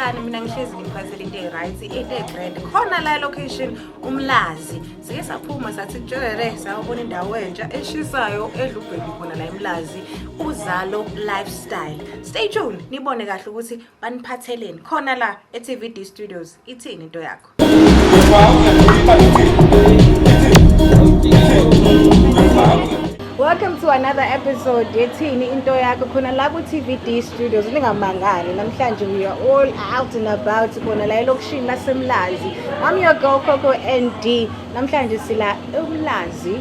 Khumbulani mina ngihlezi ngiphathele into e-right, into e-grand. Khona la location uMlazi. Sike saphuma sathi tshele sayobona indawo entsha eshisayo edlubheni khona la eMlazi, Uzalo Lifestyle. Stay tuned, nibone kahle ukuthi baniphatheleni khona la e-TVD Studios. Ithini into yakho? Welcome to another episode yethini into yakho khona la ku-TVD Studios. Ningamangali namhlanje we are all out and about khona la elokishini laseMlazi. I'm your girl Coco ND. Namhlanje sila eMlazi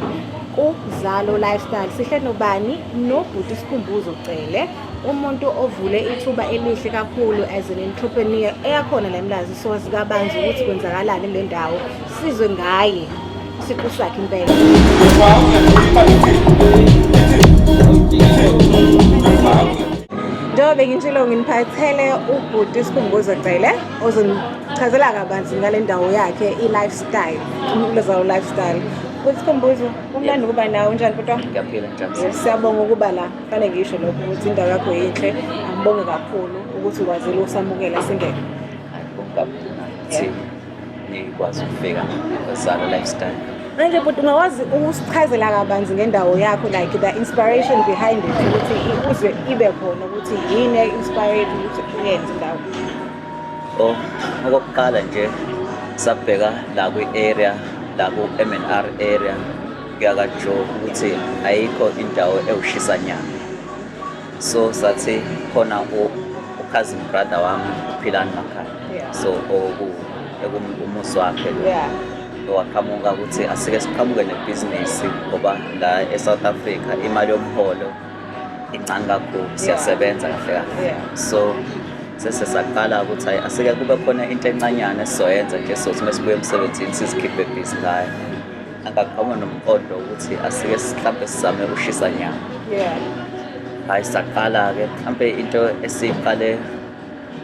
kuZalo Lifestyle. Sihle nobani nobhuti Sikhumbuzo Cele, umuntu ovule ithuba elihle kakhulu as an entrepreneur eyakhona la eMlazi. So sikabanzi ukuthi kwenzakalani kule ndawo, sizwe ngaye isiqu sakhe impela. Njengoba bengitshilo nginiphathele ubhuti Sikhumbuzo Cele ozonichazela kabanzi ngale ndawo yakhe i-lifestyle, uZalo Lifestyle. Bhuti Sikhumbuzo, kumnandi ukuba nawe. Unjani bhuti wami? Ngiyaphila, njani? Siyabonga ukuba la. Fanele ngisho lokho ukuthi indawo yakho yinhle. Angibonge kakhulu ukuthi ukwazile ukusamukela singene. Ngibonga kakhulu ukuthi nikwazi ukufika Uzalo Lifestyle. Manje bhuti, ungakwazi ukusichazela kabanzi ngendawo yakho, like the inspiration behind it, ukuthi uze ibe khona, ukuthi yini e-inspired ukuthi uyenze indawo? Oh, okokuqala nje sabheka la kwi-area la ku-M&R area kuyakaJoe ukuthi ayikho indawo ewushisa nyama. So sathi khona u-cousin brother wami uPhilani Makhaya. So oku ekumuzi wakhe lo. Waqhamuka ukuthi asike siqhamuke nebhizinisi ngoba la e-South Africa imali yomholo incane kakhulu, siyasebenza kahle kahle. So sese saqala ukuthi hayi, asike kube khona into encanyana esizoyenza nje sothi uma sibuya emsebenzini sizikhiphe busy ngayo. Angaqhamuka nomqondo ukuthi asike mhlampe sizame ushisa nyama. Hayi, saqala-ke mhlampe into esiyiqale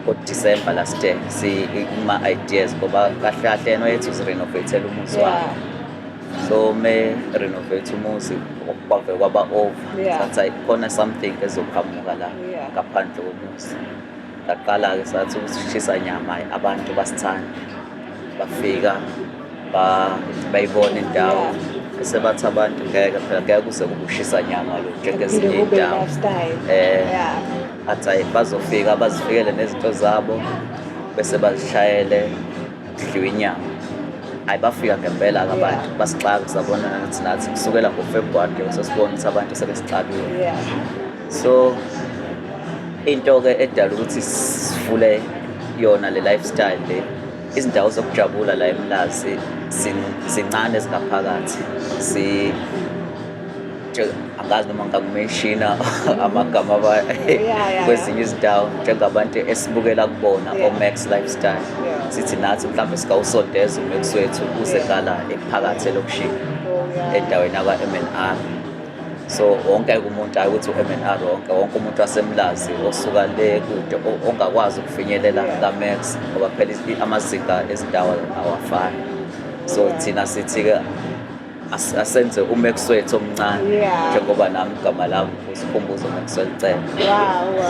ngo-December last year si kuma-ideas ngoba kahle kahle yena wayethi uzi-renovate-ela umuzi wakhe. So me renovate umuzi kwave kwaba over. Sathi hayi, khona something ezoqhamuka la ngaphandle komuzi. Saqala-ke sathi ukushisa nyama, hhayi, abantu basithanda, bafika bayibona indawo bese bathi abantu ngeke phela, ngeke kuze kube ushisa nyama lo njengezinye Phinde kube iy'ndawo. Lifestyle. Athi hayi, bazofika bazifikele nezinto zabo bese bazishayele kudliwa inyama. Hayi, bafika ngempela-ke abantu basixaka, sabona ukuthi nathi kusukela ngoFebruwari nje sesibona ukuthi abantu sebesixakiwe. So into-ke edala ukuthi sivule yona le lifestyle le, izindawo zokujabula la eMlazi zincane ezingaphakathi. Si nje angazi noma ngingaku-mentiona amagama kwezinye izindawo njengabantu esibukela kubona, o-Max Lifestyle. Sithi nathi mhlawumbe sikawusondeza uMax wethu uze ngala ephakathi elokishini endaweni yakwa-M&R. So wonke umuntu, hayi ukuthi u-M&R wonke, wonke umuntu waseMlazi osuka le kude ongakwazi ukufinyelela ka-Max ngoba phela amazinga ezindawo awafani. So thina sithi-ke asenze uMax wethu omncane njengoba nami igama lami uSikhumbuzo Maxwell Cele.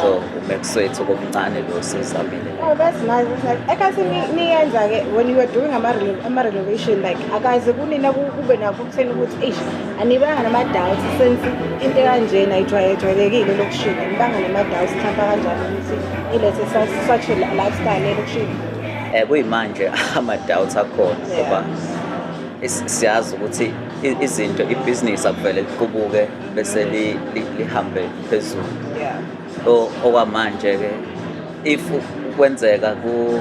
So uMax wethu komncane lo sizamile. Oh, that's nice. That's nice. Ekhathi niyenza-ke, when you were doing ama-renovation, like akaze kunina kube nakho ukutheni ukuthi eish, anibanga nama-doubts since into ekanjena ayijwayelekile elokishini, anibanga nama-doubts mhlawumpe kanjani ukuthi ilethe such a lifestyle elokishini? Kuyimanje ama-doubts akhona ngoba siyazi ukuthi izinto, ibhizinisi akuvele liqubuke bese lihambe phezulu. So okwamanje-ke if kwenzeka ku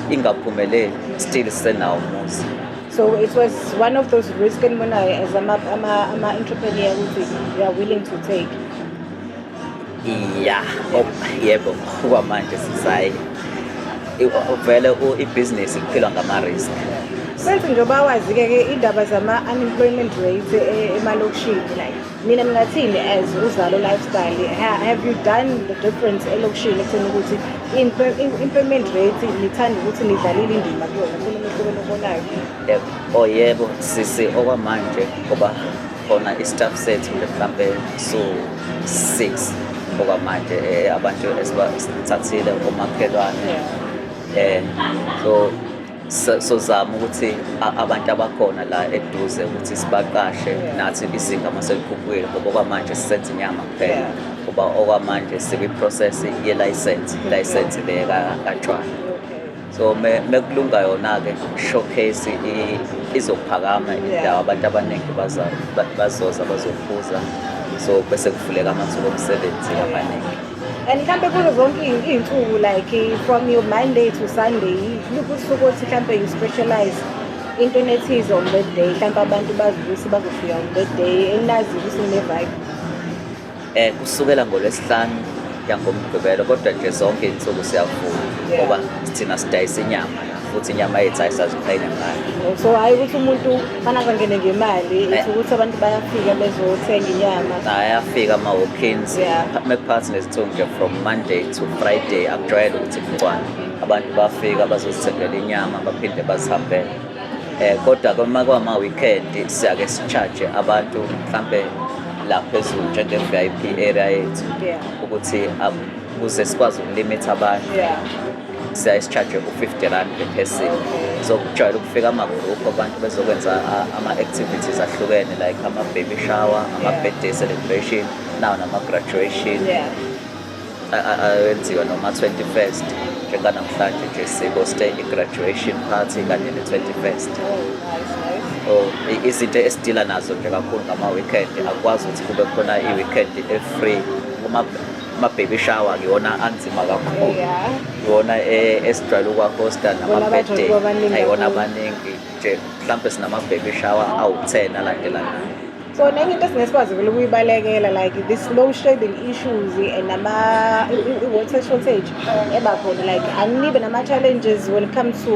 ingaphumeleli, still sisenawo umuzi. So it was one of those risk enibonayo as ama-entrepreneur ukuthi you are willing to take. Ya, yebo, okwamanje sisayi vele ibhizinisi kuphilwa ngama-risk. Senze njengoba wazi-ke ke indaba zama-unemployment rate emalokishini, like nina ningathini as Uzalo Lifestyle, have you done the difference elokishini ekutheni ukuthi i-employment rate nithanda ukuthi nidlalile indima kuyona, khona umehluko enobonayo? Yebo, oh yebo sisi, okwamanje ngoba khona i-staff sethu nje mhlampe so six okwamanje, abantu esithathile omakhelwane. So sozama ukuthi abantu abakhona la eduze ukuthi sibaqashe nathi izinga maselikhuphukile, ngoba okwamanje sisenza inyama kuphela, ngoba okwamanje sikwi-process ye-license, license le katshwala. So mekulunga yona-ke showcase izophakama indawo, abantu abaningi bazoza bazophuza, so bese kuvuleka amathuba omsebenzi amaningi. And mhlampe kuzo zonke iy'nsuku, like from your Monday to Sunday, luphi usuku othi mhlampe you specialize into ethize on that day, mhlampe abantu bazi ukuthi bazofika on that day enazi ukuthi ne-vibe? Kusukela ngolwesihlanu yangomgqibelo, kodwa nje zonke iy'nsuku siyavula, ngoba thina sidayisa inyama futhi inyama yethu ayisaziqhenya ngayo. So hhayi ukuthi umuntu fanele angene ngemali, it's ukuthi abantu bayafika bezothenga inyama. Ayafika ama-walk-ins mekuphakathi nezinsuku nje, from Monday to Friday akujwayele ukuthi kugcwale abantu, bafika bazozithengela inyama baphinde bazihambele. Kodwa uma kwama-weekend siyake si-charge abantu mhlampe la phezulu njenge-VIP area yethu, ukuthi ukuze sikwazi ukulimitha abantu, siyaye si-charge u-R50 per person. So kujwayele ukufika ama-group abantu bezokwenza ama-activities ahlukene, like ama-baby shower, ama-birthday celebration, nawo nama-graduation ayenziwa, noma 21st, njenganamhlanje nje sihoste i-graduation party kanye ne-21st. Oh, nice, nice. Oh, izinto esidila nazo nje kakhulu ngama-weekend, akwazi ukuthi kube khona i-weekend e-free. Kuma-baby shower iwona anzima kakhulu, iwona esijwayele ukuwahosta, Ibona nama-birthday. abajwayele ukuba baningi Ayiwona kakhulu. abaningi nje, mhlawumpe sinama-baby shower awu-10 alandelanayo. So nenye into esingesikwazi vele ukuyibalekela, like this load shedding issues and nama i-water shortage eba khona, like anibe nama-challenges when it comes to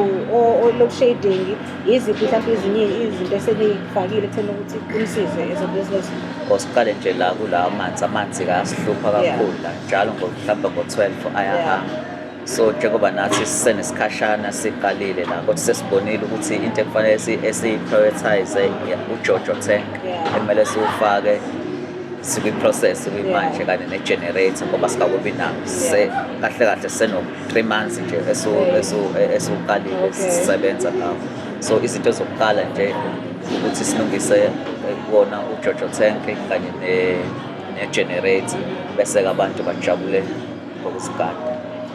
load shedding? Yiziphi mhlawumpe ezinye izinto eseniyifakile ekutheni ukuthi kunisize as a business? Osiqale nje la kula amanzi ayasihlupha kakhulu la njalo, mhlawumbe ngo-12 ayahamba. So njengoba nathi sisenesikhashana siqalile la, kodwa sesibonile ukuthi into ekufanele esiyi-prioritize uJojo tank ekumele siwufake, sikwi-process kuyimanje, kanye ne-generator, ngoba sikakubi nawo. Kahle kahle seno-3 months nje esiwuqalile sisebenza ngawo. So izinto zokuqala nje ukuthi silungise kuwona uJojo tank kanye ne-generator, bese-ke abantu bajabule ngokuzigada.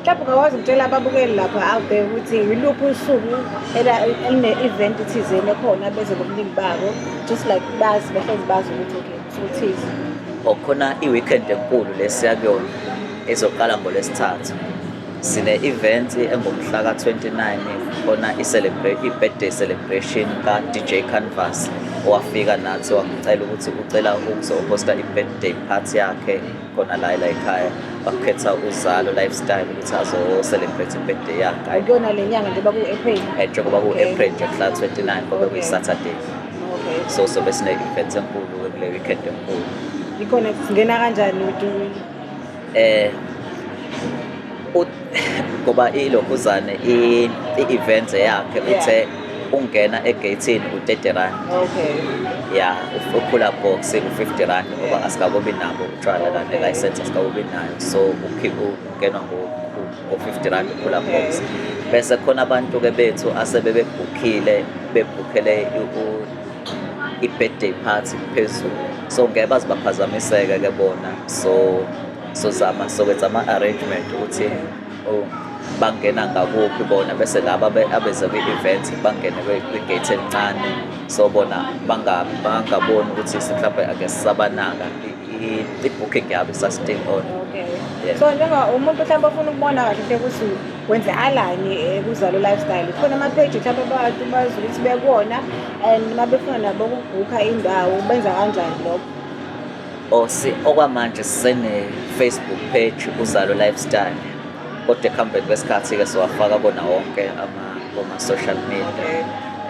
Mhlawumbe ungakwazi ukutshela ababukeli lapha out there ukuthi yiluphi usuku eline-event thizeni ekhona, beze ngobuningi babo, just like bazi, behlezi bazi ukuthi okay, usuku thize. Okhona i-weekend enkulu lesiya kuyona ezoqala ngolwesithathu. Sine-event engomhla ka-29 khona, i-birthday celebration ka-DJ Canvas, owafika nathi wangicela ukuthi ucela ukuzohosta i-birthday party yakhe khona la ekhaya. Wakhetha Uzalo Lifestyle ukuthi azo-celebrate i-birthday yakhe. Akuyona le nyanga njengoba ku-April? Njengoba ku-April nje, mhla 29, ngoba kuyi-Saturday. So sobe sine-event enkulu kule weekend enkulu. Ikhona singena kanjani? Ngoba ilokhuzane i-event yakhe, uthe ungena egeyithini u-R30. Ya, u-cooler box u-R50, ngoba asikakubi nabo utshwala la, ne-license asikakubi nayo, so ungenwa ngo-R50 u-cooler box. Bese khona abantu-ke bethu asebebebhukhile, bebhukhele i-birthday party phezulu, so ngeke baze baphazamiseke ke bona. So sozama sokwenza ama-arrangement ukuthi, oh, bangena ngakuphi bona, bese laba abeze kwi-event bangene kwi-gate elincane, so bona bangaboni ukuthi mhlawumbe ake sisabanaka, i-booking yabo isa-still on. Yeah. So njenga umuntu mhlawumbe ofuna ukubona kahle hle ukuthi kwenzakalani kuZalo Lifestyle, khona ama-page mhlawumbe abantu bazi ukuthi bekuwona, and uma befuna nabo ukubhukha indawo benza kanjani lokho? Oh, si okwamanje sisene Facebook page, Uzalo Lifestyle, kodwa ekuhambeni kwesikhathi-ke siwafaka kona wonke koma-social media.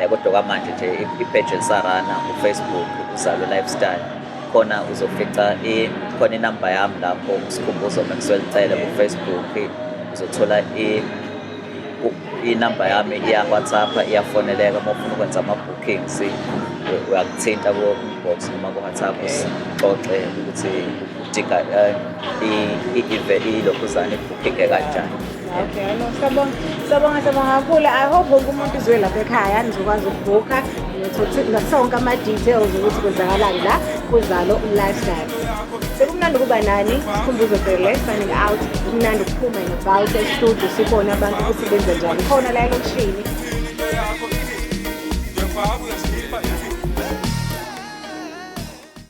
Kodwa kwamanje nje i-page elisarana uFacebook, Uzalo Lifestyle. Khona uzofica khona inamba yami lapho, uSikhumbuzo Maxwell Cele, ku-Facebook uzothola inamba yami, iya-WhatsApp, iyafoneleka. Uma ufuna ukwenza ama-bookings uyakuthinta ku-inbox noma ku-WhatsApp, sixoxe ukuthi udinga ilokhuzana, i-booking kanjani. Okay, no, siyabonga, siyabonga, siyabonga kakhulu. I hope wonke umuntu uzwe lapha ekhaya nizokwazi ukubhukha, nizothola sonke ama-details ukuthi kwenzakalani la kuZalo Lifestyle. Sekumnandi ukuba nani, Sikhumbuzo Bhele signing out. Kumnandi ukuphuma and about e-studio, sibone abantu ukuthi benze njani khona la elokishini. Yakho.